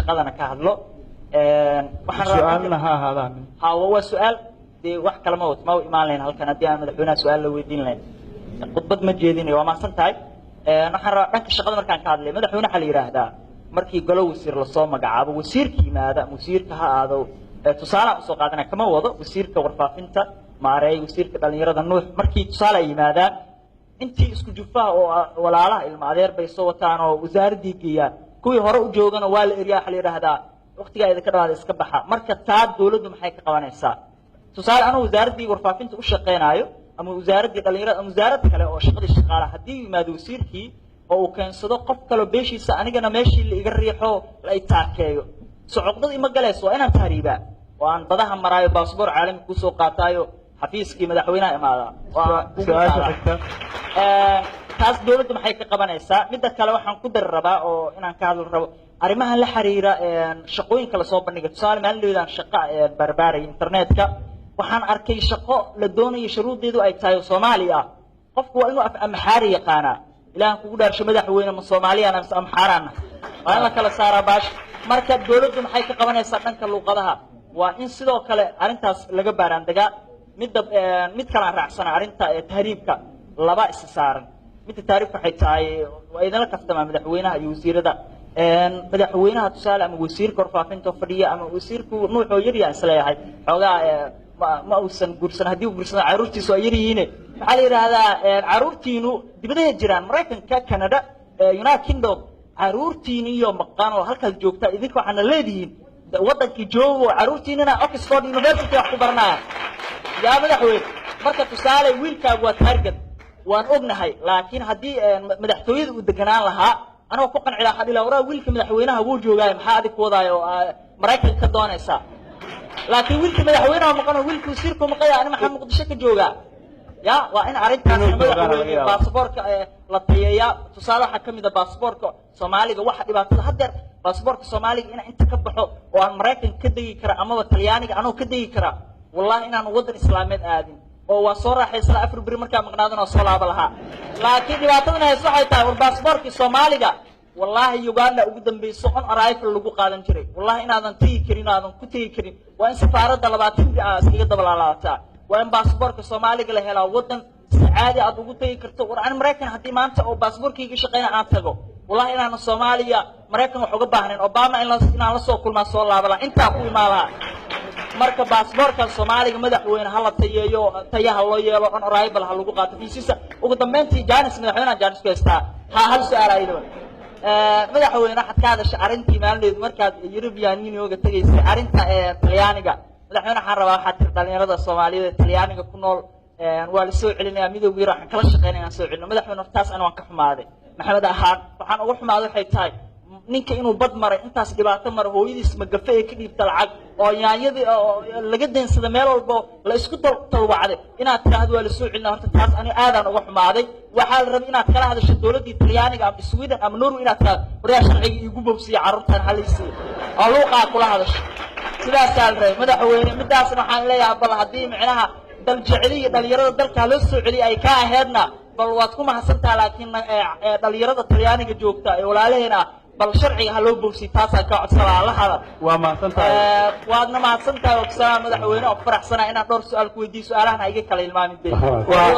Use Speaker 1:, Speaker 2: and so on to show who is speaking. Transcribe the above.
Speaker 1: shaqadana ka hadlo. Waxaan rabaa
Speaker 2: Su-aalna ha ahaadaan.
Speaker 1: Ha, waa su-aal dee, wax kale ma wato, ma u imaan lahayn halkan haddii aan madaxweynaha su-aal la weydiin lahayn. Khudbad ma jeedinayo, waa mahadsan tahay. Waxaan rabaa dhanka shaqada markaan ka hadlay, madaxweyne, waxaa la yidhaahdaa markii golo wasiir lasoo magacaabo, wasiirka yimaada ama wasiirka ha aado, tusaaleaan usoo qaadanaya, kama wado wasiirka warfaafinta Maareey, wasiirka dhalinyarada Nuux, markii tusaale ay yimaadaan, intii isku jufaha oo walaalaha ilma adeer bay soo wataan oo wasaaraddii geeyaan. Kuwii hore u joogana waa la eriyaa, waxaa la yidhaahdaa waqtigaa idinka dhawaada, iska baxa. Marka taa dawladdu maxay ka qabanaysaa? Tusaale, anuu wasaaraddii warfaafinta u shaqeynaayo ama wasaaraddii dhalinyarada ama wasaarad kale oo shaqadii shaqaalaha, haddii yimaado wasiirkii oo uu keensado qof kaloo beeshiisa, anigana meeshii la iga riixo, la itaakeeyo, so cuqdad ima galayso? Waa inaan tahriibaa oo aan badaha maraayo, baasboor caalami kusoo qaataayo, xafiiskii madaxweynaha imaadaa.
Speaker 2: Su-aasha xigta.
Speaker 1: Taas dawladdu maxay ka qabanaysaa? Midda kale waxaan ku dari rabaa oo inaan ka hadli rabo arrimahan la xiriira shaqooyinka lasoo bandhigay. Tusaale, maalin dhawdaan shaqo barbaaraya internetka, waxaan arkay shaqo la doonayo shuruuddeedu ay tahay oo Soomaali ah, qofku waa inuu af Amxaari yaqaanaa. Ilaahan kugu dhaarsho, madaxweyne, ma Soomaaliyaan mise Amxaaraana? Waa in la kala saaraa baash. Marka dawladdu maxay ka qabanaysaa dhanka luuqadaha? Waa in sidoo kale arrintaas laga baaraandegaa. Midda mid kale aan raacsana, arrinta tahriibka laba isa saaran. Midda tahriibka waxay tahay, waa idinla kaftamaa madaxweynaha iyo wasiirada. Madaxweynaha tusaale ama wasiirka warfaafinta fadhiya ama wasiirku Nuux oo yaryaa, isleeyahay xoogaa ma uusan guursan, haddii uu guursano carruurtiisu waa yaryihiine. Waxaa la yidhaahdaa carruurtiinu dibadahay jiraan, Maraykanka, Canada, United Kingdom, carruurtiinu iyo maqan oo halkaas joogta. Idinka waxaana leedihiin waddankii joogo, carruurtiinina Oxford University wax ku baranaya. Yaa madaxweyne, marka tusaale wiilkaagu waa target, waan ognahay, laakiin haddii madaxtooyada uu deganaan lahaa, anagoo ku qanci lahaa, waxaa dhihi lahaa, waraa, wiilka madaxweynaha wuu joogaayo, maxaa adig ku wadaayo oo Maraykanka ka doonaysaa? Laakiin wiilka madaxweynaha maqan oo wiilka wasiirku maqaya, ani maxaa Muqdisho ka joogaa? Ya, waa in arrintaasna
Speaker 2: Inuu joogaana laga
Speaker 1: madaxweyne
Speaker 2: yaabo.
Speaker 1: Baasaboorka la tayeeyaa. Tusaale, waxaa kamid a baasaboorka Soomaaliga waxa dhibaatada haddeer, baasaboorka Soomaaliga inaan inta ka baxo oo aan Maraykanka ka degi kara amaba Talyaaniga anoo ka degi kara, wallahi inaan waddan islaameed aadin oo waa soo raaxaysana, 4 beri markaa maqnaadana waa soo laaba lahaa. Laakiin dhibaatadana hayso waxay tahay, war baasaboorkii Soomaaliga wallahi Uganda ugu dambayso on arrival lagu qaadan jiray, wallahi inaadan tegi karin, aadan ku tegi karin. Waa in safaaradda 20 beri aa iskaga dabalaalaabtaa. Waa in baasaboorka Soomaaliga la helaa, waddan si caadi aad ugu tegi karto. War ani Maraykan haddii maanta oo baasaboorkayga shaqeyna aan tago, wallahi inaanan Soomaaliya Maraykan wax uga baahnayn. Obama in inaan la soo kulmaa, soo laaba lahaa, intaa ku imaan lahaa. Marka baasaboorka Soomaaliga, madaxweyne, ha la tayeeyo, tayaha loo yeelo, on arrival ha lagu qaato fiisisa. Ugu dambeyntii, janis, madaxweynaha janis ku haystaa ha hal su-aal ayadoo. Madaxweyne, waxaad ka hadashay arrintii maalinteedu markaad European Unionga tegaysay, arrinta Talyaaniga. Madaxweyne, waxaan rabaa, waxaad tiri dhalinyarada Soomaaliyeed ee Talyaaniga ku nool waa la soo celinayaa, Midowga Yar waxaan kala shaqeynaya inaan soo celino. Madaxweyne, hortaas ana waan ka xumaaday Maxamed ahaan. Waxaan uga xumaaday waxay tahay, ninka inuu bad maray, intaas dhibaato maray, hooyadiis magafe ee ka dhiibta lacag oo yaanyadii oo laga deensada, meel walbo la isku talwacday, inaad tidhaahdo waa la soo celina, horta taas ani aadaan uga xumaaday. Waxaa la rabay inaad kala hadasho dowladdii Talyaaniga ama Sweden ama Norway, inaad tidhahdo waryaa, sharciga iigu bobsiya, carruurtan halaysiiyo, oo luuqaa kula hadasho. Sidaasaa la rabay, madaxweyne. Midaasna waxaan leeyahay, bal haddii micnaha daljeceliya dhalinyarada dalka loo soo celiyay ay ka aheedna, bal waad ku mahadsantaha, laakiin dhalinyarada Talyaaniga joogta ee walaalaheena ah, bal sharciga ha loo bogsiy, taasaan ka codsanaa la hadal.
Speaker 2: Waa mahadsan tahay.
Speaker 1: Waadna mahadsan tahay ogsanaa, madaxweyne, oo faraxsanaa inaan dhowr su-aal ku weydiiyo. Su-aalahan ha iga kala ilmaamin de.
Speaker 2: Waa